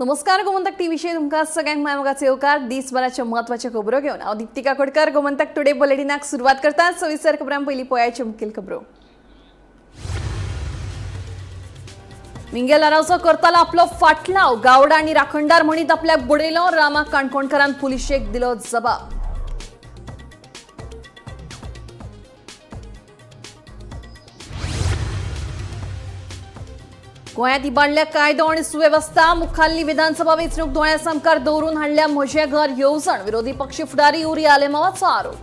नमस्कार, गोमंतक टीव्हीचेर तुमकां सगळ्यांक माय येवकार. दिसभराच्यो म्हत्वाच्यो खबरो घेवन हांव दीप्ती काकोडकर गोमंतक टुडे बुलेटिनाक सुरवात करता. सविस्तर खबरां पयलीं पळयाच्यो मुखेल खबरो. मिंगेल आरावचो करतालो आपलो फाटलाव, गावडा आनी राखणदार म्हणीत आपल्याक बुडयलो. रामा काणकोणकारान पुलिशेक दिलो जबाब. गोंयांत इबाडल्या कायदो आनी सुवेवस्था. मुखाल्ली विधानसभा वेंचणूक दोळ्या सामकार दवरून हाडल्या म्हजें घर येवजण. विरोधी पक्ष फुडारी युरी आलेमावाचो आरोप.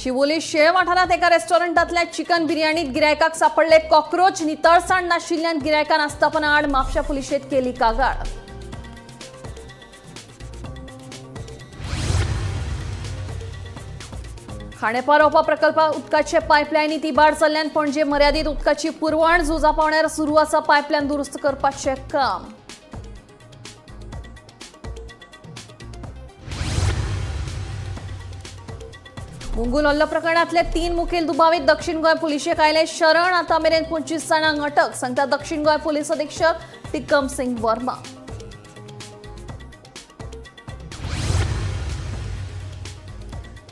शिवोली शेळ वाठारांत एका रेस्टॉरंटांतल्या चिकन बिर्याणीत गिरायकाक सापडले कॉक्रोच. नितळसाण नाशिल्ल्यान गिरायकान आस्थापना आड म्हापशा पुलिशेंत केली कागाळ. खांडेपार रोपा प्रकल्पात उदकाचे पायपलायनीत इबाड जाल्ल्यान पणजे मर्यादीत उदकाची पुरवण. झुजा पावण्यार सुरू आसा पायपलायन दुरुस्त करपाचें काम. मुंगूल हल्लो प्रकरणांतले 3 मुखेल दुबावीत दक्षिण गोंय पुलिशेक आयले शरण. आतां मेरेन 25 जाणांक अटक, सांगता दक्षिण गोंय पुलीस अधीक्षक टिकम सिंग वर्मा.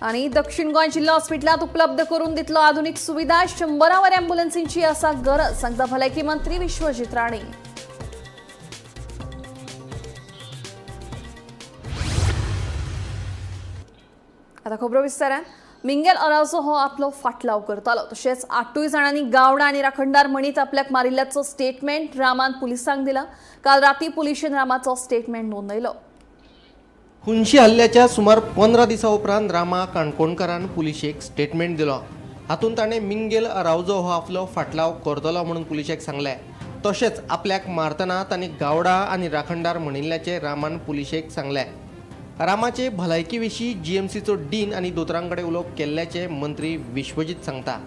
आनी दक्षिण गोंय जिल्हा हॉस्पिटलांत उपलब्ध करून दितलो आधुनिक सुविधा. 100 वर ॲम्ब्युलन्सींची आसा गरज, सांगता भलायकी मंत्री विश्वजीत राणे. आता खबरो विस्तारान. मिंगेल आरावचो हो आपलो फाटलाव करतालो. तशेंच 8 जाणांनी गावडा आनी राखणदार म्हणीत आपल्याक मारिल्ल्याचो स्टेटमेंट रामान पुलिसांक दिला. काल राती पुलिशेन रामाचो स्टेटमेंट नोंदयलो. खुनशी हल्ल्याच्या सुमार 15 दिसां उपरांत रामा काणकोणकारान पुलिशेक स्टेटमेंट दिलो. हातूंत ताणें मिंगेल आरावजो हो आपलो फाटलाव करतलो म्हणून पुलिशेक सांगलें. तशेंच आपल्याक मारतना ताणें गावडा आनी राखणदार म्हणिल्ल्याचें रामान पुलिशेक सांगलें. रामाचे भलायकी विशीं जीएमसीचो डीन आनी दोतोरां कडेन उलोवप केल्ल्याचें मंत्री विश्वजीत सांगता.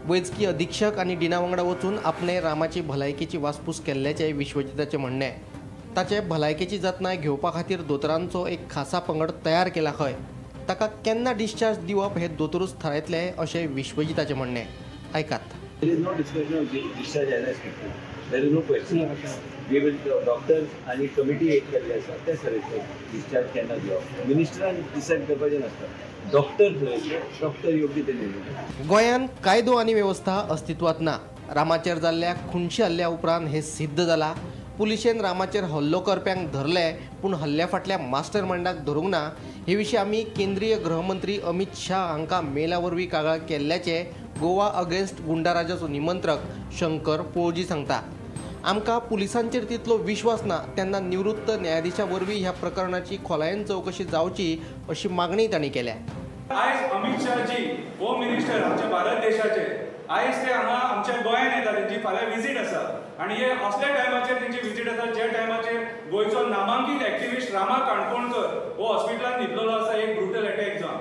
वैजकी अधीक्षक आनी डिना वांगडा वचून आपणें रामाची भलायकेची वासपूस केल्ल्याचें विश्वजिताचें म्हणणें. ताचे भलायकेची जतनाय घेवपा खातीर दोतोरांचो एक खासा पंगड तयार केला खंय. ताका केन्ना डिस्चार्ज दिवप हे दोतोरूच थारायतले अशें विश्वजिताचें म्हणणें. आयकात. There is no discussion of discharge as expected. There is no question. We will doctors आनी कमिटी एक केल्ली आसा ते थारायतले डिस्चार्ज केन्ना दिवप. मिनिस्टरान डिसायड करपाचें नासता, डॉक्टर थारायतले, डॉक्टर योग्य ते निर्णय. गोंयांत कायदो आनी वेवस्था अस्तित्वांत ना. रामाचेर जाल्ल्या खुनशी हल्ल्या उपरांत हें सिद्ध जालां. पुलिशेन रामाचेर हल्लो करप्यांक धरले, पूण हल्ल्या फाटल्या मास्टर मायंडाक धरूंक ना. हे विशीं आमी केंद्रीय गृहमंत्री अमित शाह हांकां मेला वरवीं कागाळ केल्ल्याचें गोवा अगेन्स्ट गुंडाराजाचो निमंत्रक शंकर पोळजी सांगता. आमकां पुलिसांचेर तितलो विश्वास ना, तेन्ना निवृत्त न्यायाधिशा वरवीं ह्या प्रकरणाची खोलायेन चवकशी जावची अशी मागणी तांणी केल्या. आयज अमित शाहजी होम मिनिस्टर आमच्या भारत देशाचे आयज ते हांगा आमच्या गोंयांत येता. तेंची फाल्यां विजीट आसा आनी हे असल्या टायमाचेर तेंची विजीट आसा ज्या टायमाचेर गोंयचो नामांकीत एक्टिविस्ट रामा काणकोणकर हो हॉस्पिटलान न्हिदलेलो आसा एक ब्रुटल अटॅक जावन.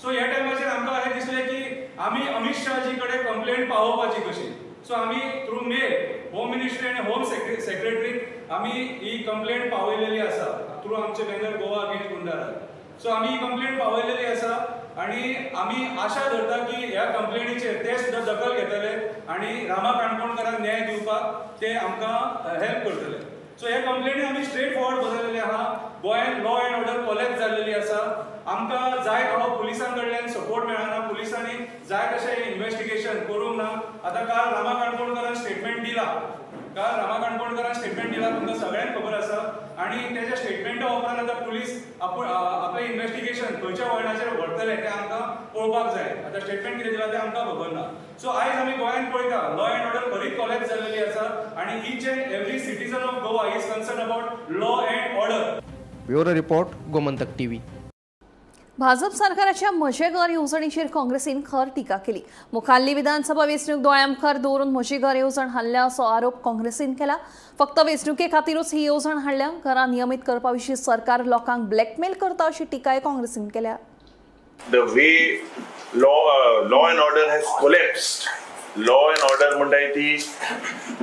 सो ह्या टायमाचेर आमकां अशें दिसलें की आमी अमित शाहजी कडेन कंप्लेंट पावोवपाची कशी. सो आमी थ्रू मेल होम मिनिस्ट्री आनी होम सेक्रेटरीक आमी ही कंप्लेंट पावयलेली आसा थ्रू आमचे banner Goa against goonda raj. So आमी ही कंप्लेंट पावयलेली आसा आनी आमी आशा धरता की ह्या कंप्लेनीचेर ते सुद्दां दखल घेतले आनी रामा काणकोणकारांक न्याय दिवपाक ते आमकां हेल्प करतले. सो ह्या कंप्लेनी आमी स्ट्रेट फॉरवर्ड बदललेले आहा. गोंयांत लॉ एंड ऑर्डर कोलॅप्स जाल्लेली आसा. आमकां जाय थोडो पुलिसां कडल्यान सपोर्ट मेळना. पुलिसांनी जाय तशें इन्वेस्टिगेशन करूंक ना. आतां काल रामा काणकोणकारान स्टेटमेंट दिला, काल रामा काणकोणकारान स्टेटमेंट दिला, तुमकां सगळ्यांक खबर आसा. आनी तेच्या स्टेटमेंटा उपरांत आतां पुलीस आपलें इन्वेस्टिगेशन खंयच्या वळणाचेर व्हरतले तें आमकां पळोवपाक जाय. आतां स्टेटमेंट कितें दिलां तें आमकां खबर ना. सो आयज आमी गोंयांत पळयता लॉ एंड ऑर्डर खरीच कोलॅप्स जाल्लेली आसा आनी each and every citizen of Goa is concern about law and order. Bureau report, Gomantak TV. Bhajap सरकाराच्या म्हजें घर येवजणेचेर काँग्रेसीन खर टिका केली. मुखाल्ली विधानसभा वेंचणूक दोळ्या मुखार दवरून म्हजें घर येवजण हाडल्या असो आरोप काँग्रेसीन केला. फक्त वेंचणुके खातीरूच ही येवजण हाडल्या. घरां नियमीत करपा विशीं सरकार लोकांक ब्लॅकमेल करता अशी टिकाय काँग्रेसीन केल्या. The way law and order has collapsed. Law and order म्हणटाय ती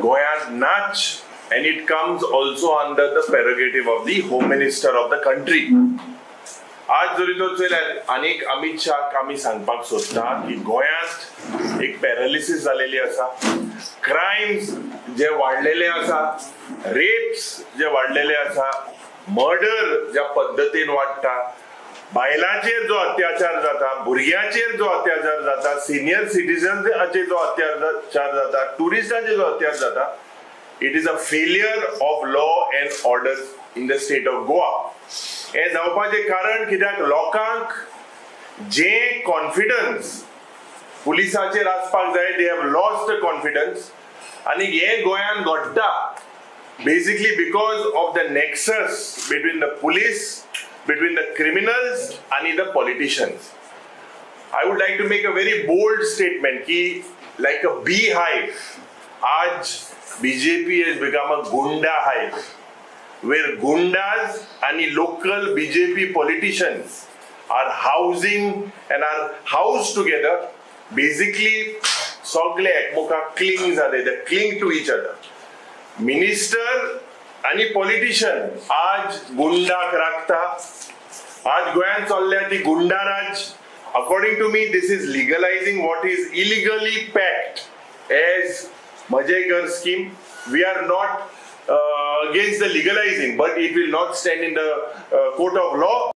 गोंयांत नाच, and it comes also under the prerogative of the home minister of the country. आज जरी तो चोयल्यार आनीक अमित शाहक आमी सांगपाक सोदता की गोंयांत एक पॅरालिसीस जालेली आसा, क्रायम्स जे वाडलेले आसा, रेप्स जे वाडलेले आसा, मर्डर ज्या पद्दतीन वाडटा, बायलांचेर जो अत्याचार जाता, भुरग्यांचेर जो अत्याचार जाता, सिनियर सिटीजन्साचेर जो अत्याचार जाता, टुरिस्टांचेर जो अत्याचार जाता, it is a failure of law and order in the state of Goa. हें जावपाचें कारण कित्याक लोकांक जे कॉन्फिडन्स पुलिसाचेर आसपाक जाय, they have lost the confidence. आनी हें गोंयांत घडटा basically because of the nexus between the police, between the criminals and the politicians. I would like to make a very bold statement ki like a beehive, aaj BJP has become a gunda hive where gundas and local BJP politicians are housing and are housed together. Basically, sogle ekmoka cling jate, they cling to each other. Minister आणि politician आज गुंडाक राखता. आज गोंयांत चल्ल्या ती goonda raj. According to me this is legalising what is illegally packed as Mhaje Ghar scheme. We are not against the legalising, but it will not stand in the court of law.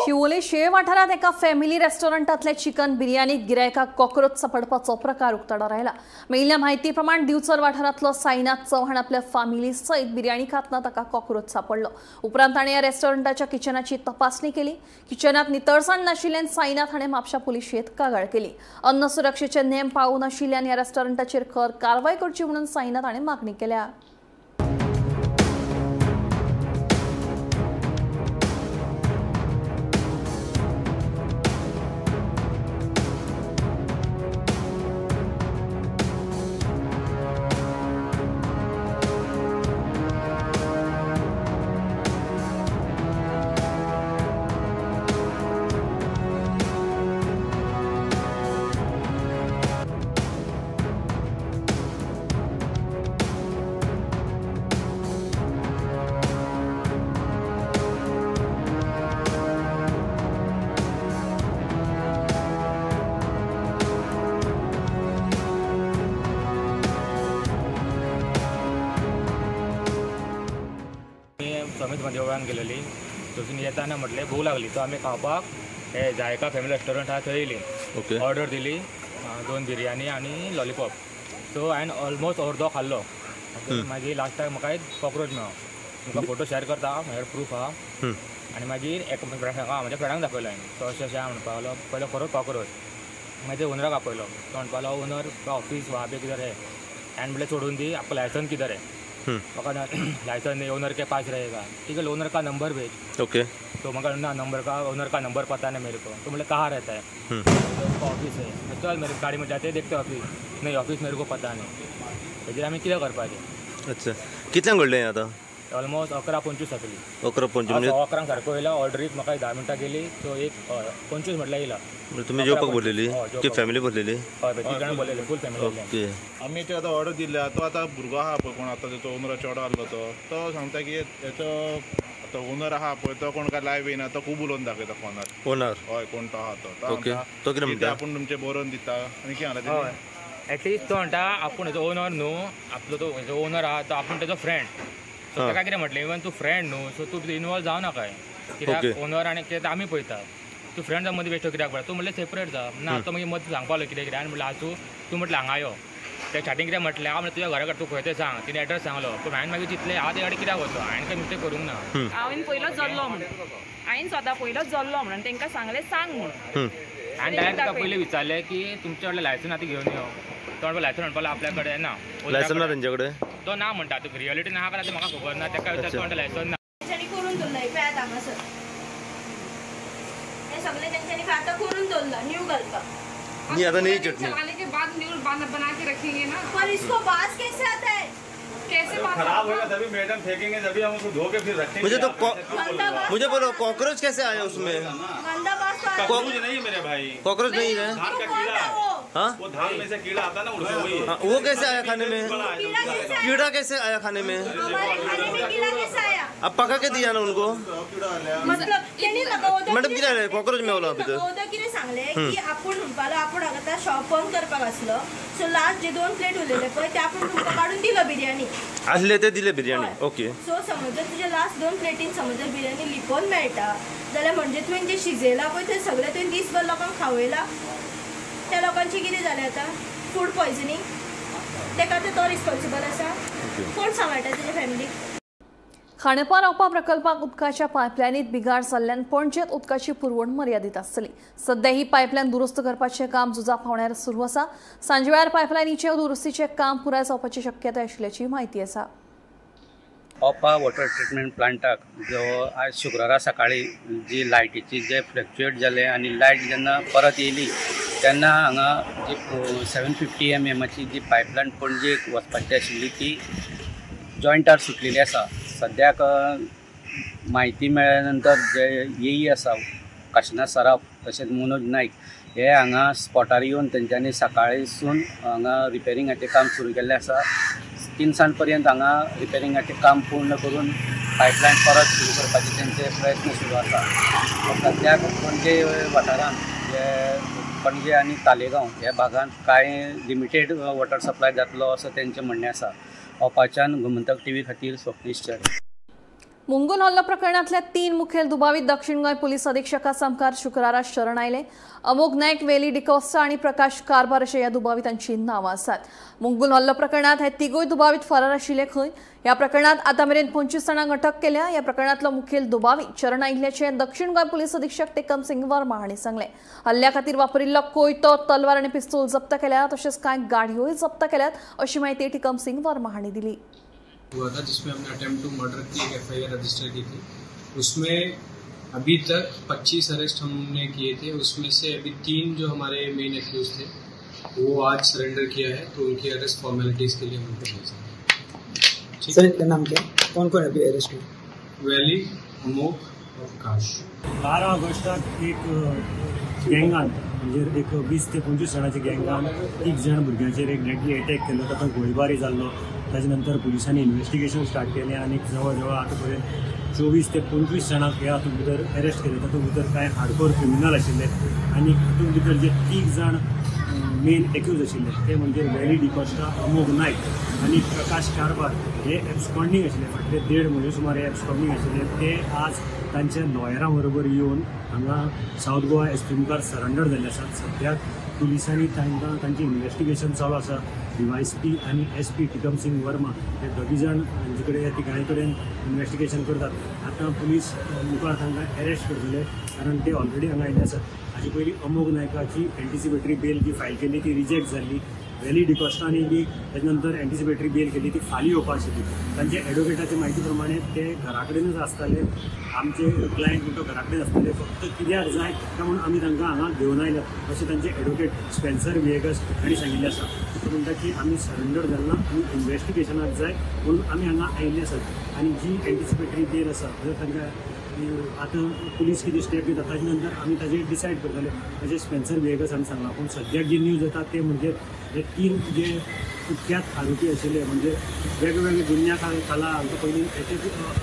Siolim शेळ वाठारांत एका family रेस्टॉरंटांतल्या chicken बिर्याणीत गिरायकाक cockroach सापडपाचो प्रकार उक्ताडार आयला. मेळिल्ल्या म्हायती प्रमाण दिवचल वाठारांतलो साईनाथ चव्हाण आपल्या फॅमिली सयत बिर्याणी खातना ताका कॉकरोच सापडलो. उपरांत ताणें ह्या रेस्टॉरंटाच्या किचनाची तपासणी केली. किचनांत नितळसाण नाशिल्ल्यान साईनाथ हाणें म्हापशा पुलिशेंत कागाळ केली. अन्न सुरक्षेचे नेम पाळूं नाशिल्ल्यान ह्या रेस्टॉरंटाचेर खर कारवाय करची म्हणून साईनाथ हाणें मागणी केल्या. स्वामी देवळान गेलेली थंयसून येताना म्हटलें भूक लागली, तो आमी खावपाक हे जायका फॅमिली रेस्टॉरंट आहा थंय येयली. ओके, ऑर्डर दिली 2 बिर्याणी आनी लॉलीपॉप. सो हांवें ऑलमोस्ट अर्दो खाल्लो. मागीर लास्टाक म्हाका एक कॉकरोच मेळ्ळो. तुमकां फोटो शेअर करता, म्हजें प्रूफ आहा. आनी मागीर एक म्हाज्या फ्रेंडाक दाखयलो हांवें, तो अशें अशें म्हणपाक लागलो पयलो खरो कॉकरोच. मागीर ते ओनराक आपयलो, तो म्हणपाक लागलो ओनर ऑफिस वहाँ पे किधर है, हांवें म्हटलें सोडून दी, आपको लायसन किधर है. म्हाका लाइसेंस नहीं, ओनर के पास रहेगा. ठीक है, ओनर का नंबर भेज. ओके, तो मगर ना नंबर का, ओनर का नंबर पता नहीं मेरे को. तो मतलब कहाँ रहता है? तो उसका ऑफिस है. चल मेरे गाड़ी में जाते देखते ऑफिस. नहीं, ऑफिस मेरे को पता नहीं. तेजेर आमी कितें करपाचें? अच्छा, कितल्यांक घडलें हें आतां? ऑलमोस्ट 11:25 जातली. 11:25 11 सारको येयला. ऑर्डरीक म्हाका 10 मिनटां गेली. सो 1:25 म्हटल्यार येयला. तुमी जेवपाक बोललेली की फॅमिली बोललेली? हय, तीग जाणां बोललेली, फूल फॅमिली. ओके, आमी ते आतां ऑर्डर दिल्या. तो आतां भुरगो आहा पळय कोण आतां तेचो ओनराची ऑर्डर आहलो, तो सांगता की हेचो आतां ओनर आहा पळय तो कोण काय लायव्ह येयना, तो खूब उलोवन दाखयता फोनार. ओनर? हय, कोण तो आहा तो. ओके, तो कितें म्हणटा? आपूण तुमचें बरोवन दिता आनी कितें सांगला तेणी. एटलिस्ट तो म्हणटा आपूण हेचो ओनर न्हू, आपलो तो हेचो ओनर आहा तो आपूण तेचो फ्रेंड. सो ताका कितें म्हटलें, इवन तूं फ्रेंड न्हू, सो तूं इनवॉल्व जावं नाका. कित्याक ओनर आनी कितें आमी पळयता, तूं फ्रेंड जावन मदीं बेश्टो कित्याक पळय. तूं म्हणलें सेपरेट जा ना. तो मागीर मदीं सांगपाक लागलो कितें कितें. आनी म्हणलें आसूं, तूं म्हटलें हांगा यो. ते स्टार्टींग कितें म्हटलें, हांव म्हणलें तुज्या घरा कडेन तूं खंय तें सांग. तिणें एड्रेस सांगलो, पूण हांवें मागीर चिंतलें हांव ते कडेन कित्याक वतलो, हांवें कांय मिस्टेक करूंक ना. हांवें पयलोच जल्लो म्हणून, हांवें स्वता पयलोच जल्लो म्हणून तांकां सांगलें सांग म्हणून. हांवें डायरेक्ट ताका पयलीं विचारलें की तुमचे कडलें लायसन आतां घेवन यो. तो म्हणपाक लायसन म्हणपाक आपल्या कडेन ना. लायसन ना तेंचे कडेन? तो ना म्हणटा. आतां रियलिटी ना काय म्हाका खबर ना. ताका विचार, तो म्हणटा लायसन ना. तेंच्यांनी करून दवरला पळयात हांगासर हें सगळें तेंच्यांनी आतां करून दवरला न्यू घालपाक. नहीं आता नहीं चटनी चलाने के बाद न्यू बना के रखेंगे ना. पर इसको बास कैसे आता है? कैसे खराब होगा तभी मैडम फेंकेंगे, तभी हम उसको धो के फिर रखेंगे. मुझे तो मुझे बोलो कॉकरोच कैसे आया उसमें? गंदा बास तो कॉकरोच नहीं है मेरे भाई, कॉकरोच नहीं है. धान का कीड़ा, हाँ वो धान में से कीड़ा आता ना, वही है. वो कैसे आया खाने में? कीड़ा कैसे आया खाने में? हमारे खाने में कीड़ा कैसे आया? अब पका के दिया ना उनको। मतलब तेणी म्हाका मॅडम कितें कॉकरोच मेवलो भितर कितें सांगलें की आपूण म्हणपालो आपूण हांगा शॉप बंद करपाक आसलो, सो लास्ट जे 2 प्लेट उरलेले पळय ते आपूण तुमकां काडून दिलो बिर्याणी आसले ते दिले बिर्याणी। ओके, सो समज जर तुजे लास्ट 2 प्लेटीन समज जर बिर्याणी लिपोवन मेळटा जाल्यार म्हणजे तुवें जे शिजयला पळय ते सगळें तुवें दीसभर लोकांक खावयला, त्या लोकांचें कितें जालें आतां फूड पॉयजनींग, तेका आतां तो रिस्पॉन्सिबल आसा, कोण सांबाळटा तेजे फॅमिलीक? खांडेपार ओपा प्रकल्पाक उदकाच्या पायपलायनीत बिगाड जाल्ल्यान पणजेंत उदकाची पुरवण मर्यादीत आसतली। सध्या ही पायपलायन दुरुस्त करपाचें काम झुजा पावण्यार सुरू आसा। सांजवेळार पायपलायनीचे दुरुस्तीचें काम पुराय जावपाची शक्यताय आशिल्ल्याची म्हायती आसा। ओपा वॉटर ट्रिटमेंट प्लांटाक जो आज शुक्रारा सकाळी जी लायटीची जे फ्लक्च्युएट जाले आनी लायट जेन्ना परत येयली तेन्ना हांगा जी 750 mm जी पायपलायन पणजे वचपाची आशिल्ली ती जॉयंटार सुटलेली आसा। सद्याक म्हायती मेळ्ळ्या नंतर जे येई आसा काशिनाथ सराफ तशेंच मनोज नायक हे हांगा स्पॉटार येवन तेंच्यांनी सकाळीसून हांगा रिपेरिंगाचें काम सुरू केल्लें आसा। 3 सांज पर्यंत हांगा रिपेरिंगाचें काम पूर्ण करून पायपलायन परत सुरू करपाचे तेंचे प्रयत्न सुरू आसा। सद्याक पणजे वाठारांत जे पणजे आनी तालेगांव ह्या भागांत कांय लिमिटेड वॉटर सप्लाय जातलो असो तेंचें म्हणणें आसा। ओपाच्यान गोमंतक टीव्ही खातीर स्वप्नेश चरे। मुंगूल हल्लो प्रकरणांतल्या 3 मुखेल दुबावीत दक्षिण गोंय पुलीस अधीक्षका सामकार शुक्रारा शरण आयले। अमोघ नायक, वेली डिकोस्टा आनी प्रकाश कारभार अशें ह्या दुबावितांची नांवां आसात। मुंगूल हल्लो प्रकरणांत हे तिगूय दुबावीत फरार आशिल्ले खंय। ह्या प्रकरणांत आतां मेरेन 25 जाणांक अटक केल्या। ह्या प्रकरणांतलो मुखेल दुबावीत शरण आयिल्ल्याचें दक्षिण गोंय पुलीस अधीक्षक टेकम सिंग वर्मा हांणी सांगलें। हल्ल्या खातीर वापरिल्लो कोयतो, तलवार आनी पिस्तूल जप्त केल्या, तशेंच कांय गाडयोय जप्त केल्यात अशी म्हायती टेकम सिंग वर्मा हांणी दिली। हुआ था जिसमें हमने अटेम्प्ट टू मर्डर की एक एफआईआर रजिस्टर की थी, उसमें अभी तक 25 अरेस्ट हमने किए थे। उसमें से अभी 3 जो हमारे मेन एक्यूज थे वो आज सरेंडर किया है, तो उनकी अरेस्ट फॉर्मेलिटीज़ के लिए हम उनको भेजा। सर इनका नाम क्या, कौन कौन अभी अरेस्ट में? वैली, अमोक और प्रकाश। 12 ऑगस्टाक एक गँगान म्हणजे एक 20 ते 25 जाणांच्या गँगान 3 जाण भुरग्यांचेर एक डेडली अटॅक केलो, तातूंत गोळीबारी जाल्लो। ताजे नंतर पुलिसांनी इन्वेस्टिगेशन स्टार्ट केलें आनी जवळ जवळ आतां पर्यंत 24 ते 25 जाणांक ह्या हातूंत भितर अरेस्ट केले। तातूंत भितर कांय हार्डकोर क्रिमिनल आशिल्ले आनी हातूंत भितर जे 3 जाण मेन एक्यूज आशिल्ले ते म्हणजे वेली डिकॉस्टा, अमोघ नायक आनी प्रकाश कारभार हे एब्सकॉन्डिंग आशिल्ले। फाटले 1.5 म्हयने सुमार हे एब्सकॉन्डिंग आशिल्ले। ते आज तांच्या लॉयरां बरोबर येवन हांगा सावथ गोवा एस पी मुखार सरेंडर जाल्ले आसात। सद्याक पुलिसांनी तांकां तांचें इन्वेस्टिगेशन चालू आसा। डीवायएसपी आनी एसपी टिकम सिंग वर्मा हे दोगी जाण हांचे कडेन ह्या तिगांय कडेन इन्वेस्टिगेशन करतात। आतां पुलीस मुखार तांकां अरेस्ट करतले कारण ते ऑलरेडी हांगा आयिल्ले आसात। हाचे पयलीं अमोघ नायकाची एंटिसिपेटरी बेल जी फायल केल्ली ती रिजेक्ट जाल्ली। वेली डिकॉस्टानी बी ताजे नंतर एंटिसिपेटरी बेल केली ती फाली येवपा आशिल्ली। तांचे एडवोकेटाचे म्हायती प्रमाणे ते घरा कडेनच आसताले, आमचे क्लायंट म्हणटा घरा कडेन आसताले, फक्त कित्याक जाय काय म्हणून आमी तांकां हांगा घेवन आयल्या अशें तांचे एडवोकेट स्पेन्सर विएगस हांणी सांगिल्लें आसा। तो म्हणटा की आमी सरेंडर जालना, आमी इन्वेस्टिगेशनाक जाय म्हणून आमी हांगा आयिल्ले आसात आनी जी एंटिसिपेटरी बेल आसा जर तांकां आतां पुलीस कितें स्टेप घेता ताजे नंतर आमी ताजेर डिसायड करतले अशें स्पेन्सर विएगस हांणी सांगलां। पूण सद्याक जी न्यूज येता ते म्हणजे हे 3 जे कुख्यात आरोपी आशिल्ले म्हणजे वेगवेगळे गुन्ह्या खाला हांकां पयलीं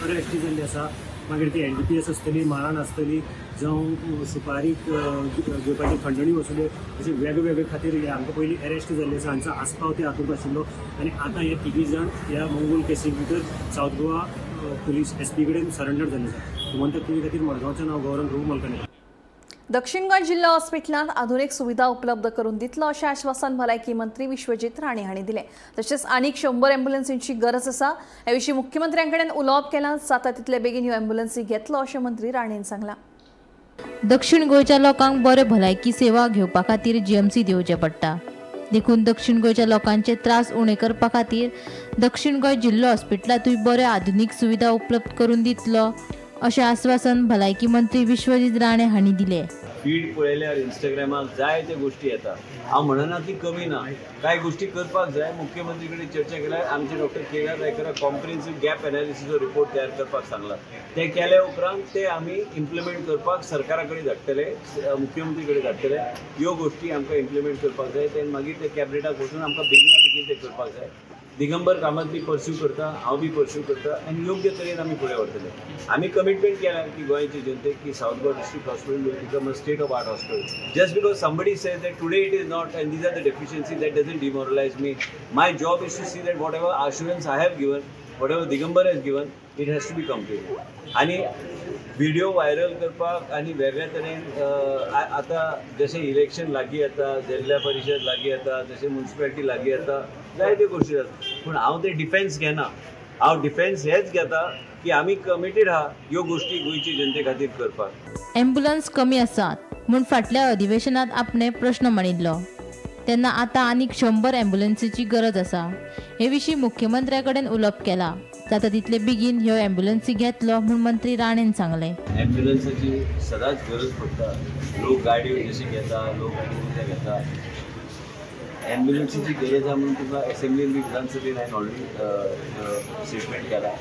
अरेस्ट जाल्ले आसा, मागीर ती एनडीपीएस आसतली, माराण आसतली, जावं सुपारी घेवपाची खंडणी वसुले अशे वेगवेगळे खातीर हांकां पयलीं अरेस्ट जाल्ले आसा, हांचो आस्पाव ते हातूंत आशिल्लो आनी आतां हे तिगूय जाण ह्या मंगूल केसी भितर सावथ गोवा पुलीस एसपी कडेन सरेंडर जाल्ले आसा। गोमंतक टीव्ही खातीर मडगांवचें नांव गौरव रघु मलकणे। दक्षिण गोंय जिल्हा हॉस्पिटलांत आधुनिक सुविधा उपलब्ध करून दितलो अशें आश्वासन भलायकी मंत्री विश्वजीत राणे हांणी दिलें। तशेंच आनीक 100 एम्ब्युलन्सींची गरज आसा। हे विशीं मुख्यमंत्र्यां कडेन उलोवप केलां, जाता तितले बेगीन ह्यो एम्ब्युलन्सी घेतलो अशें मंत्री राणेन सांगलां। दक्षिण गोंयच्या लोकांक बरे भलायकी सेवा घेवपा खातीर जीएमसी दिवचें पडटा, देखून दक्षिण गोंयच्या लोकांचे त्रास उणे करपा खातीर दक्षिण गोंय जिल्लो हॉस्पिटलांतूय बऱ्यो आधुनिक सुविधा उपलब्ध करून दितलो अशें आश्वासन भलायकी मंत्री विश्वजीत राणे हांणी दिलें। फीड पळयल्यार इंस्टाग्रामाक जायते गोष्टी येता, हांव म्हणना की कमी ना, कांय गोष्टी करपाक जाय। मुख्यमंत्री कडेन चर्चा केल्यार आमचे डॉक्टर केदार रायकराक कॉम्प्रिहेन्सिव गॅप एनालिसिसचो रिपोर्ट तयार करपाक सांगला। ते केले उपरांत ते आमी इम्प्लिमेंट करपाक सरकारा कडेन धाडटले, मुख्यमंत्री कडेन धाडटले। ह्यो गोष्टी आमकां इम्प्लिमेंट करपाक जाय, ते मागीर ते कॅबिनेटाक वचून आमकां बेगिना बेगीन ते करपाक जाय। दिगंबर कामत बी पर्स्यू करता, हांव बी पर्स्यू करता आनी योग्य तरेन आमी फुडें व्हरतले. आमी कमिटमेंट केला की गोंयचे जनतेक की South Goa district hospital will become a state of art hospital. Just because somebody says that today it is not and these are the deficiency, that doesn't demoralise me. My job is to see that whatever assurance I have given, whatever Digambar has given, it has to be completed. आनी video viral करपाक आनी वेगळ्या तरेन आतां जशें election लागीं येता, जिल्ल्या परिशद लागीं येता, जशें म्युनिसिपालिटी लागीं येता, जायत्यो गोश्टी जाता. पूण हांव ते डिफेन्स घेना. हांव डिफेन्स हेच घेता की आमी कमिटेड आहा ह्यो गोश्टी गोंयचे जनते खातीर करपाक. ॲम्ब्युलन्स कमी आसात म्हूण फाटल्या अधिवेशनात आपणे प्रश्न मांडिल्लो तेन्ना आतां आनीक 100 ॲम्ब्युलन्सीची गरज आसा. हे विशीं मुख्यमंत्र्या कडेन उलोवप केला. जाता तितले बेगीन ह्यो ॲम्ब्युलन्सी घेतलो म्हूण मंत्री राणेन सांगलें. ॲम्ब्युलन्साची सदांच गरज पडटा. लोक गाडयो जशे घेता, लोक आनी घेता, ॲम्ब्युलन्सीची गरज आहा म्हणून तुका एसेंब्लीन बी विधानसभेन हांवें ऑलरेडी स्टेटमेंट केला.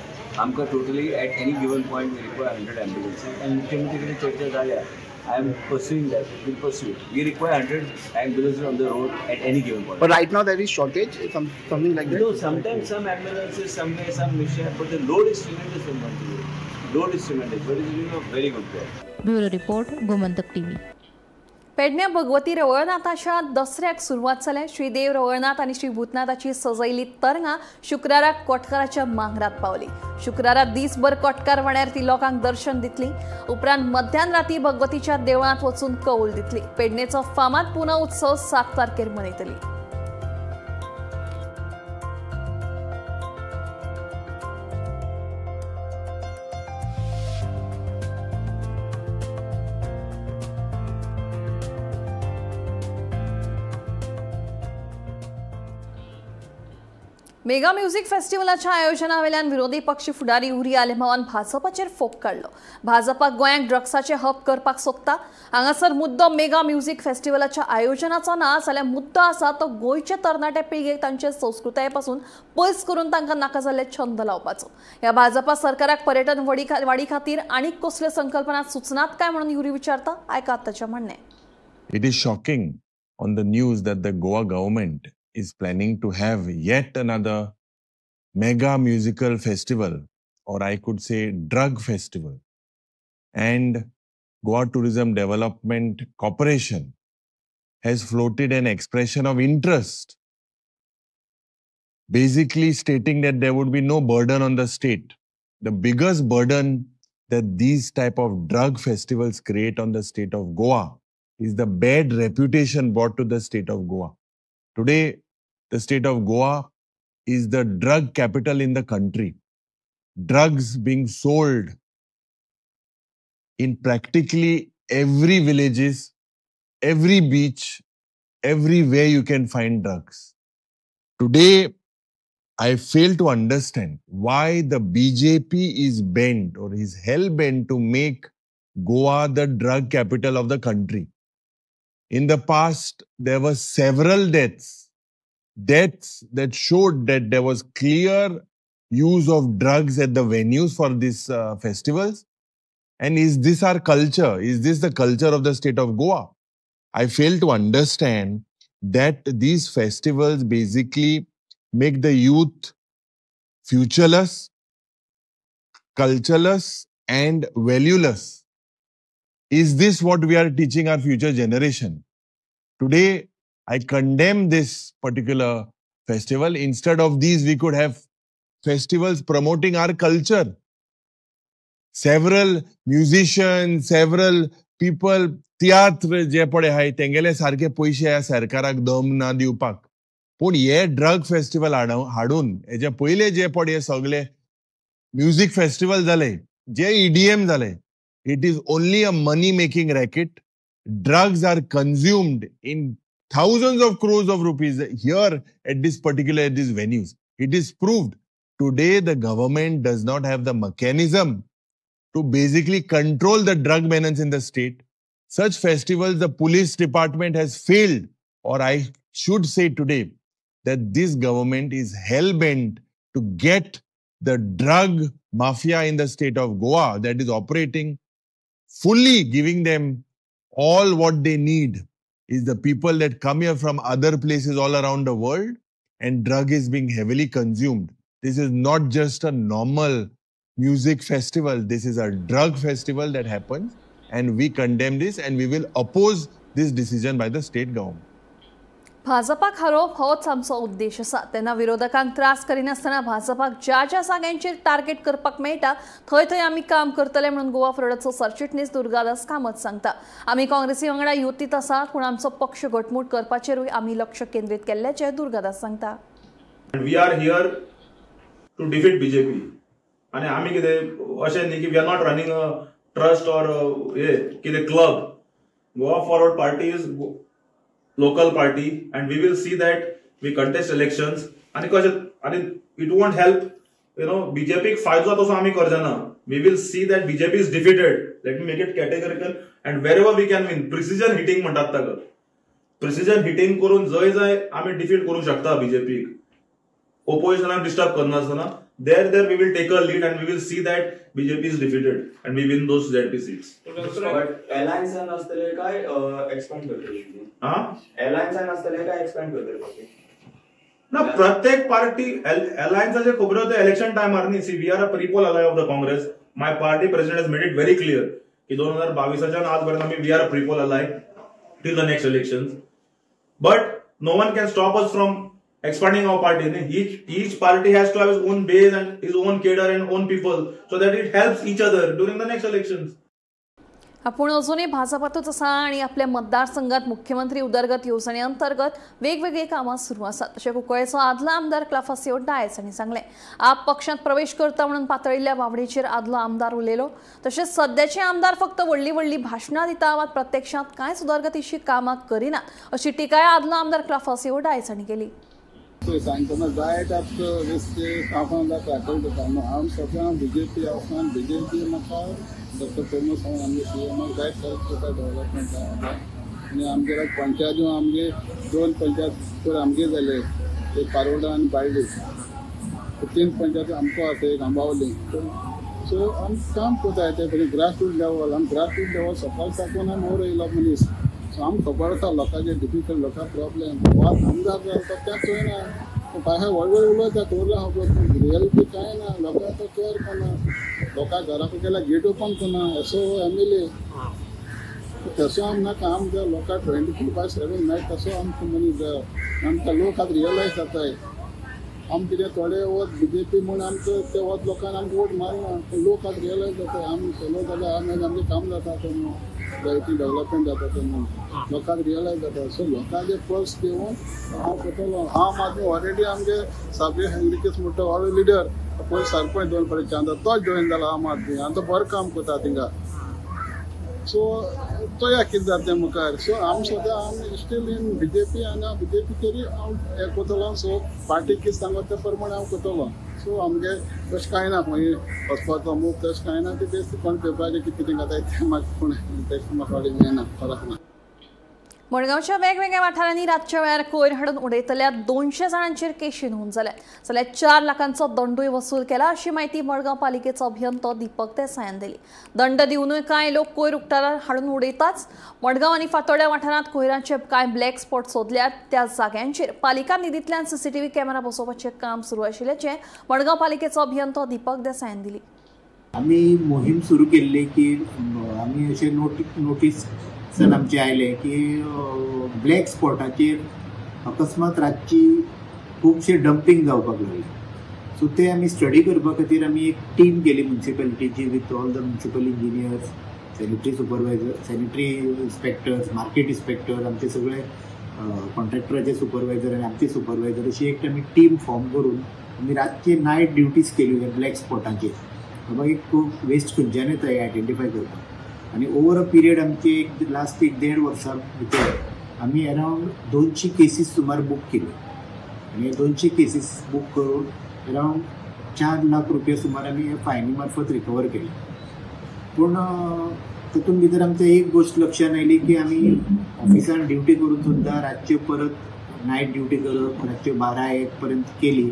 आमकां totally at any given point we require 100 ambulances आनी मुख्यमंत्री कडेन चर्चा जाल्या. I am pursuing that. We will pursue. We require 100 ambulances on the road at any given point. But right now there is shortage, something like that? No, sometimes some ambulances, somewhere some mishap, but the load is tremendous on one road. Load is tremendous, but it is doing a very good job. Bureau Report, Gomantak TV. Pedne Bhagwati रवळनाथाच्या दसऱ्याक सुरवात जाल्या. श्रीदेव रवळनाथ आनी श्री भूतनाथाची सजयली तरंगां शुक्राराक कोटकाराच्या मांगरात पावली. शुक्रारा दीसभर कोटकार वाड्यार ती लोकांक दर्शन दितली. उपरांत मध्यान राती भगवतीच्या देवळांत वचून कौल दितली. पेडणेचो फामाद पुनव उत्सव 7 तारखेर मनयतली. मेगा म्युझिक फेस्टिवलाच्या आयोजनावेल्यान विरोधी पक्ष फुडारी उरी आलेमावान भाजपाचेर फोग काडलो. भाजपा गोंयांक ड्रग्साचे हब करपाक सोदता. हांगासर मुद्दो मेगा म्युझिक फेस्टिवलाच्या आयोजनाचो ना जाल्यार मुद्दो आसा तो गोंयचे तरणाटे पिळगेक तांचे संस्कृताये पासून पयस करून तांकां नाका जाल्ले छंद लावपाचो. ह्या भाजपा सरकाराक पर्यटन वाडी खातीर आनीक कसल्यो संकल्पना सुचनात काय म्हणून युरी विचारता. आयकात ताचें म्हणणें. It is shocking on the news that the Goa government is planning to have yet another mega musical festival, or I could say drug festival. And Goa Tourism Development Corporation has floated an expression of interest, basically stating that there would be no burden on the state. The biggest burden that these type of drug festivals create on the state of Goa is the bad reputation brought to the state of Goa. Today, the state of Goa is the drug capital in the country. Drugs being sold in practically every villages, every beach, everywhere you can find drugs. Today, I fail to understand why the BJP is bent or is hell-bent to make Goa the drug capital of the country. In the past, there were several deaths that showed that there was clear use of drugs at the venues for these festivals. And is this our culture? Is this the culture of the state of Goa? I fail to understand that these festivals basically make the youth futureless, cultureless, and valueless. Is this what we are teaching our future generation? Today, I condemn this particular festival. Instead of these, we could have festivals promoting our culture. Several musicians, several people, तियात्र जे पळय आहाय तेंगेले सारके पयशे ह्या सरकाराक दम ना दिवपाक. पूण हे ड्रग फेस्टिवल हाडून हेजे पयले जे पळय हे सगळे म्युझिक फेस्टिवल जाले, जे EDM जाले, it is only a money making racket. Drugs are consumed in thousands of crores of rupees here at this particular, at these venues. It is proved. Today, the government does not have the mechanism to basically control the drug menace in the state. Such festivals, the police department has failed, or I should say today, that this government is hell-bent to get the drug mafia in the state of Goa that is operating, fully giving them all what they need is the people that come here from other places all around the world. and drug is being heavily consumed. This is not just a normal music festival. This is a drug festival that happens, and we condemn this and we will oppose this decision by the state government. भाजपाक हारोवप होच आमचो उद्देश आसा. तेन्ना विरोधकांक त्रास करिनासतना भाजपाक ज्या ज्या जाग्यांचेर टार्गेट करपाक मेळटा थंय थंय आमी काम करतले म्हणून गोवा फॉरवर्डाचो सरचिटणीस दुर्गादास कामत सांगता. आमी काँग्रेसी वांगडा युतीत आसात, पूण आमचो पक्ष घटमूट करपाचेरूय आमी लक्ष केंद्रीत केल्ल्याचें दुर्गादास सांगता. We are here to defeat BJP. आनी आमी कितें अशें न्ही की we are not running a trust or कितें club. Goa Forward Party is local party and we will see that we contest elections. आनी कशें आनी it won't help you know बीजेपीक फायदो जाता तसो आमी करचे ना. We will see that BJP is defeated. Let me make it categorical and wherever we can win. Precision hitting म्हणटात ताका. प्रिसिजन हिटींग करून जंय जंय आमी डिफीट करूंक शकता बीजेपीक, ओपोजिशनाक disturb करनासतना, there we will take a lead and we will see that BJP is defeated and we win those ZP seats. But alliance आसतले काय एक्सपांड करतले? अलायन्सान आसतले काय एक्सपांड करतले? ना, प्रत्येक पार्टी अलायन्साचे खबरो ते इलेक्शन टायमार न्ही. See, we are a prepoll ally of the Congress. My party president has made it very clear की 2022 आजपर्यंत आमी we are a prepoll ally till the next elections. But no one can stop us from expanding our party. Each party has to have his own base and his own cadre and own people so that it helps each other during the next elections. आपण अजूनही भाजपातच आसा आणि आपल्या मतदारसंघात मुख्यमंत्री उदरगत येवजणे अंतर्गत वेगवेगळी कामां सुरू आसात अशें कुंकळेचो आदलो आमदार क्लाफासियो डायस हांणी सांगलें. आप पक्षांत प्रवेश करता म्हणून पातळिल्ल्या वावडीचेर आदलो आमदार उलयलो. तशेंच सद्याचे आमदार फक्त व्हडली व्हडली भाशणां दिता मात प्रत्यक्षांत कांयच उदरगतीची कामां करिनात अशी टिकाय आदलो आमदार क्लाफासियो डायस हांणी केली. सांगतना जायत रस्ते कामां जाता कळटा. हांव सगळ्यां बीजेपी आसा, बीजेपी म्हाका डॉक्टर प्रमोद सावंत आमगे सी एमाक जायत हेल्प करता डेवलपमेंटाक. आनी आमगे पंचायत आमगे 2 पंचायत तर आमगे जाले, एक पारोडा आनी बायली, 3 पंचायत आमकां आसा, एक आंबावली. सो आमी काम करता ते ग्रास रूट लेवल. आमी ग्रास रूट लेवल सकाळ साकून आमी वयर येयलो मनीस. सो आमकां खबर आसा लोकांचे डिफिकल्ट, लोकां प्रॉब्लेम. वाद आमदार जाता तेंच चोयना, भायर व्हड व्हड उलयता, खबर आसा, पूण रियलिटी कांय ना. लोकांक तो केअर करना, लोकां घराक गेल्यार गेट ओपन करना, असो एम.एल.ए. तसो आम नाका. आमकां लोकांक 24/7 मेळटा तसो आमकां मनीस जाय. आमकां लोक आतां रियलायज जाताय. आम कितें थोडे वत बीजेपी म्हूण आमकां ते वत लोकांक आमकां वोट मारना, पूण लोक आतां रियलायज जाताय. आमी केलो जाल्यार आमी आमचें काम जाता तें म्हणून, जायती डेवलपमेंट जाता तें म्हणून लोकांक रियलायज जाता. सो लोकांचे पल्स घेवन हांव करतलो. आम आदमी ऑलरेडी आमगे साबे हेनरिकेस म्हणटा हो लिडर, पयलीं सरपंच 2 फावटी चांदा, तोच जॉयन जाला आम आदमी आनी तो बरो काम करता थिंगा. सो चोया कितें जाता तें मुखार. सो आमी सद्या आमी स्टील इन बीजेपी आनी हांव बीजेपीचेरूय हांव हें करतलो. सो पार्टी कितें सांगता ते प्रमाणे हांव करतलो. सो आमगे तशें कांय ना, खंय वचपाचो मूव तशें कांय ना. ते बेस्ट कोण पेपराचेर कितें कितें घाताय तें म्हाका कोण तशें म्हाका हें ना, फरक ना. मडगांवच्या वेगवेगळ्या वाठारांनी रातच्या वेळार कोयर हाडून उडयतल्या 200 जाणांचेर केशी नोंद जाल्या, जाल्यार 4 लाखांचो दंडूय वसूल केला अशी म्हायती मडगांव पालिकेचो अभियंतो दीपक देसायान दिली. दंड दिवनूय कांय लोक कोयर उक्ताडार हाडून उडयताच. मडगांव आनी फातोड्या वाठारांत कोयराचे कांय ब्लॅक स्पॉट सोदल्यात त्या जाग्यांचेर पालिका निधींतल्यान सीसीटीव्ही कॅमेरा बसोवपाचें काम सुरू आशिल्ल्याचें मडगांव पालिकेचो अभियंतो दीपक देसायान दिली. आमी मोहीम सुरू केल्ली की आमी अशें नोटीस सन आमचे आयले की ब्लॅक स्पॉटाचेर अकस्मात रातची खुबशे डंपींग जावपाक लागले. सो ते आमी स्टडी करपा खातीर आमी एक टीम केली म्युनिसिपॅलिटीची with all the municipal engineers, sanitary supervisor, sanitary inspectors, market inspector, आमचे सगळे कॉन्ट्रॅक्टराचे सुपरवायझर आनी आमचे सुपरवायझर अशी एक आमी टीम फॉर्म करून आमी रातची नायट ड्युटीज केल्यो ह्या ब्लॅक स्पॉटाचेर. बाबा एक वेस्ट खंयच्यान येता हें आयडेंटिफाय करपाक. आनी ओवर अ पिरियड आमची एक लास्ट 1-1.5 वर्सां भितर आमी अरावंड 200 केसीस सुमार बूक केल्यो आनी 200 केसीस बूक करून अरावंड 4 लाख रुपया सुमार आमी फायनी मार्फत रिकवर केले. पूण तातूंत भितर आमच्या एक गोश्ट लक्षांत आयली की आमी ऑफिसान ड्युटी करून सुद्दां रातचे परत नायट ड्युटी करप, रातचे 12-1 पर्यंत केली.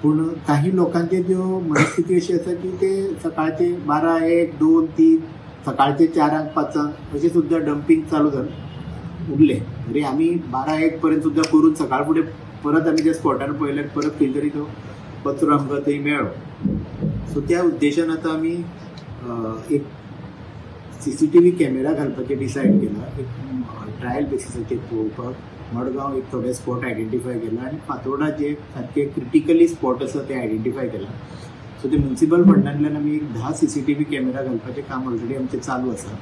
पूण काही लोकांचे ज्यो मनस्थिती अशी आसा की ते सकाळचे 12, 1, 2, 3, सकाळचे 4, 5 अशें सुद्दां डंपींग चालू जालें उरलें. तरी आमी 12-1 पर्यंत सुद्दां करून सकाळ फुडें परत आमी त्या स्पॉटार पळयल्यार परत खंय तरी तो कचरो आमकां थंय मेळ्ळो. सो त्या उद्देशान आतां आमी एक CCTV camera घालपाचें डिसायड केलां, एक ट्रायल बेसिसाचेर पळोवपाक. मडगांव एक थोडे स्पॉट आयडेंटिफाय केला आनी फातोर्डा जे सारके क्रिटिकली स्पॉट आसा ते आयडेंटिफाय केला. सो ते म्युनिसिपल फंडांतल्यान आमी एक 10 CCTV camera घालपाचें काम ऑलरेडी आमचें चालू आसा.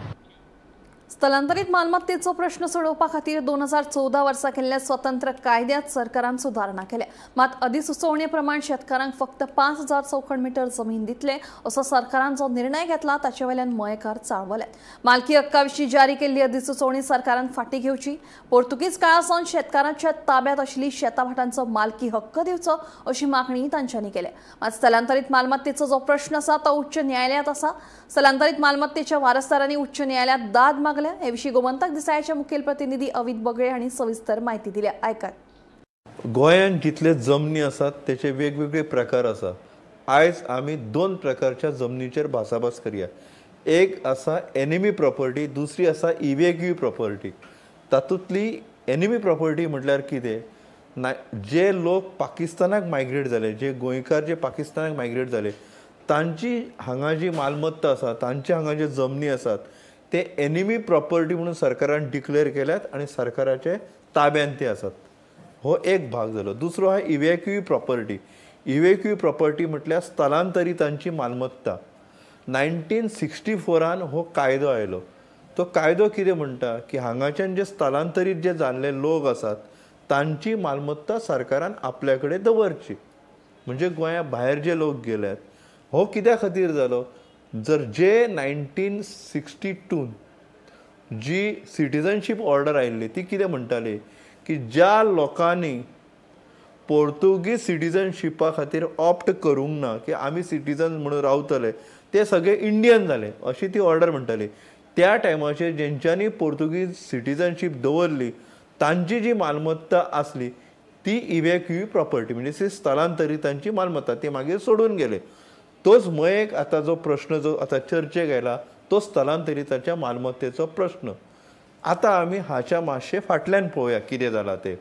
स्थलांतरीत मालमत्तेचो प्रश्न सोडोवपा खातीर 2014 वर्सा केल्ल्या स्वतंत्र कायद्यात सरकारान सुदारणा केल्या. मात अधिसुचोवणे प्रमाण शेतकारांक फक्त 5000 चौखण मीटर जमीन दितले असो सरकारान जो निर्णय घेतला ताचे वयल्यान मयेकार चाळवल्यात. मालकी हक्का विशीं जारी केल्ली अधिसुचोवणी सरकारान फाटीं घेवची, पोर्तुगीज काळा सावन शेतकारांच्या ताब्यात आशिल्ली शेताभाटांचो मालकी हक्क दिवचो अशी मागणी तांच्यांनी केल्या. मात स्थलांतरीत मालमत्तेचो जो प्रश्न आसा तो उच्च न्यायालयात आसा. स्थलांतरीत मालमत्तेच्या वारसदारांनी उच्च न्यायालयात दाद मागल्या. हे विशीं गोमंतक दिसाळ्याचे मुखेल प्रतिनिधी अवित बगळे हांणी सविस्तर माहिती दिल्या. आयकात. गोंयांत जितले जमनी आसात तेचे वेगवेगळे प्रकार आसा. आयज आमी 2 प्रकारच्या जमनीचेर भासाभास करया. एक आसा एनिमी प्रॉपर्टी, दुसरी आसा इव्हॅक्यू प्रॉपर्टी. तातूंतली एनिमी प्रॉपर्टी म्हटल्यार कितें, ना जे लोक पाकिस्तानाक मायग्रेट जाले, जे गोंयकार जे पाकिस्तानाक मायग्रेट जाले तांची हांगा जी मालमत्ता आसा, तांचे हांगा जे जमनी आसात ते एनिमी प्रॉपर्टी म्हणून सरकारान डिक्लेअर केल्यात आनी सरकाराचे ताब्यान ते आसात. हो एक भाग जालो. दुसरो आहा इव्हॅक्यू प्रॉपर्टी. इव्हॅक्यू प्रॉपर्टी म्हटल्यार स्थलांतरितांची मालमत्ता. 1964 हो कायदो आयलो. तो कायदो कितें म्हणटा की हांगाच्यान जे स्थलांतरीत जे जाल्ले लोक आसात तांची मालमत्ता सरकारान आपल्या कडेन दवरची. म्हणजे गोंया भायर जे लोक गेल्यात. हो कित्या खातीर जालो, जर जे 1962 जी सिटिजनशीप ऑर्डर आयिल्ली ती कितें म्हणटाली की ज्या लोकांनी पोर्तुगीज सिटिजनशिपा खातीर ऑप्ट करूंक ना की आमी सिटिजन म्हणून रावतले ते सगळे इंडियन जाले अशी ती ऑर्डर म्हणटाली. त्या टायमाचेर जेंच्यांनी पोर्तुगीज सिटिजनशीप दवरली तांची जी मालमत्ता आसली ती इव्हॅक्यू प्रॉपर्टी म्हणजे स्थलांतरितांची मालमत्ता ती मागीर सोडून गेले. तोच मयेक आतां जो प्रश्न जो आतां चर्चेक आयला तो स्थलांतरिताच्या मालमत्तेचो प्रश्न. आतां आमी हाच्या मातशें फाटल्यान पळोवया कितें जालां तें.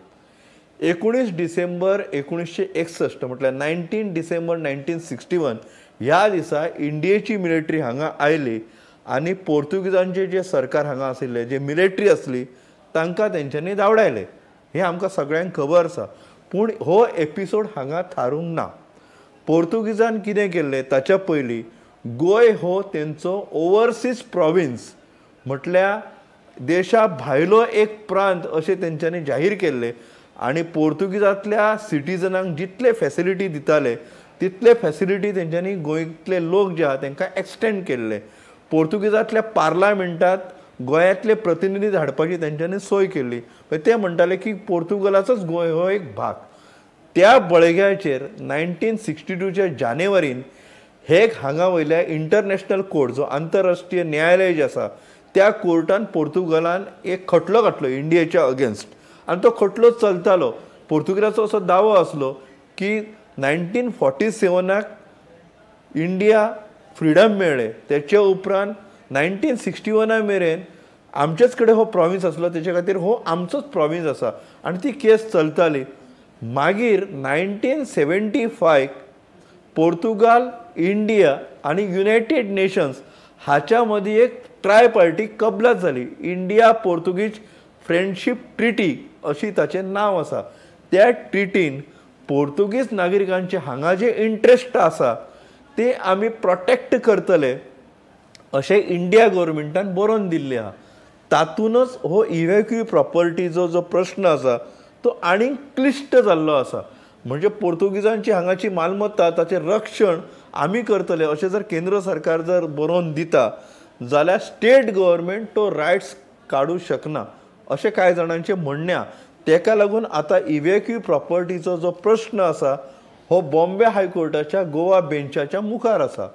19 डिसेंबर 1961 म्हटल्यार 19 डिसेंबर 1961 ह्या दिसा इंडियेची मिलिटरी हांगा आयली आनी पोर्तुगीजांचे जे सरकार हांगा आशिल्ले, जे मिलिटरी आसली तांकां तेंच्यांनी धांवडायले. हें आमकां सगळ्यांक खबर आसा. पूण हो एपिसोड हांगा थारूंक ना. पोर्तुगीजान कितें केल्लें ताच्या पयलीं गोंय हो तेंचो ओवरसीज प्रॉविन्स म्हटल्यार देशा भायलो एक प्रांत अशें तेंच्यांनी जाहीर केल्लें आनी पोर्तुगीजांतल्या सिटिजनांक जितले फॅसिलिटी दिताले तितले फॅसिलिटी तेंच्यांनी गोंयतले लोक जे आहा तेंकां एक्सटेंड केल्ले. पोर्तुगीजांतल्या पार्लामेंटांत गोंयांतले प्रतिनिधी धाडपाची तेंच्यांनी सोय केल्ली. ते म्हणटाले की पोर्तुगालाचोच गोंय हो एक भाग. त्या बळग्याचेर 1962च्या जानेवारीन हेक हांगा वयल्या इंटरनॅशनल कोर्ट जो आंतरराष्ट्रीय न्यायालय जे आसा त्या कोर्टान पोर्तुगालान एक खटलो घातलो इंडियेच्या अगेन्स्ट आनी तो खटलो चलतालो. पोर्तुगीजाचो असो दावो आसलो की 1947 इंडिया फ्रिडम मेळ्ळें तेचे उपरांत 1961 मेरेन आमचेच कडेन हो प्रॉविन्स आसलो, तेचे खातीर हो आमचोच प्रॉविन्स आसा आनी ती केस चलताली. मागीर 1975 पोर्तुगाल, इंडिया आनी युनायटेड नेशन्स हाच्या मदीं एक ट्राय पार्टी कबलात जाली. इंडिया पोर्तुगीज फ्रेंडशीप ट्रिटी अशी ताचें नांव आसा. त्या ट्रिटीन पोर्तुगीज नागरिकांचे हांगा जे इंट्रस्ट आसा ते आमी प्रोटेक्ट करतले अशें इंडिया गव्हर्मेंटान बरोवन दिल्लें आहा. तातूंतच हो इव्हॅक्यू प्रॉपर्टीचो जो प्रश्न आसा तो आनीक क्लिश्ट जाल्लो आसा. म्हणजे पोर्तुगीजांची हांगाची मालमत्ता ताचें रक्षण आमी करतले अशें जर केंद्र सरकार जर बरोवन दिता जाल्यार स्टेट गव्हर्मेंट तो रायट्स काडूं शकना अशें कांय जाणांचें म्हणणें आहा. तेका लागून आतां इव्हॅक्यू प्रॉपर्टीचो जो प्रश्न आसा हो बॉम्बे हायकोर्टाच्या गोवा बेंचाच्या मुखार आसा.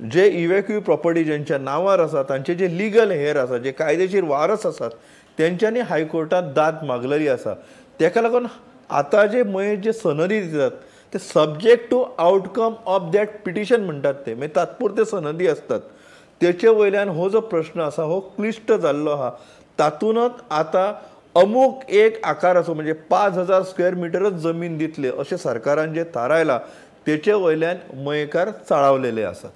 जे इव्हॅक्यू प्रॉपर्टी ज्यांच्या नांवार आसा तांचे जे लिगल हेर आसा, जे कायदेशीर वारस आसात तेंच्यांनी हायकोर्टांत दाद मागलेली आसा. तेका लागून आतां जे मयेर जे सनदी दितात ते subject to outcome of that petition म्हणटात ते, मागीर तात्पुरते सनदी आसतात. तेचे वयल्यान हो जो प्रश्न आसा हो क्लिश्ट जाल्लो आहा. तातूंतच आतां अमूक एक आकाराचो म्हणजे 5000 स्क्वेअर मिटरच जमीन दितले अशें सरकारान जे थारायलां तेचे वयल्यान मयेकार चाळावलेले आसात.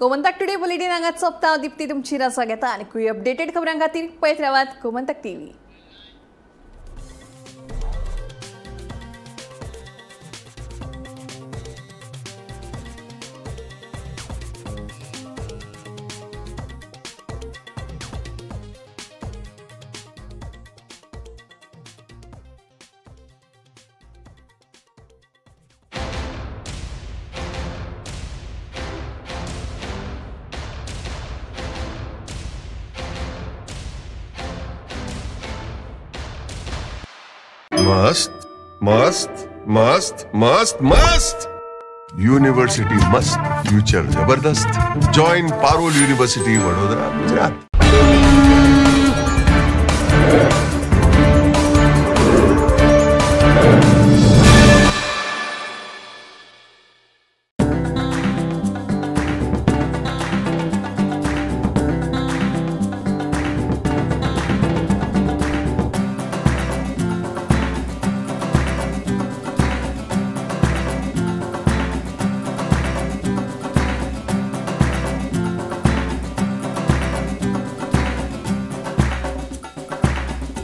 गोमंतक टुडे बुलेटीन हांगा सोंपता. दीप्ती तुमची रजा घेता आनी अपडेटेड खबरां खातीर पळयत रावात गोमंतक टीव्ही. मस्त मस्त मस्त मस्त मस्त यूनिवर्सिटी मस्त, फ्यूचर जबरदस्त. Join Parul university, Vadodara, Gujarat.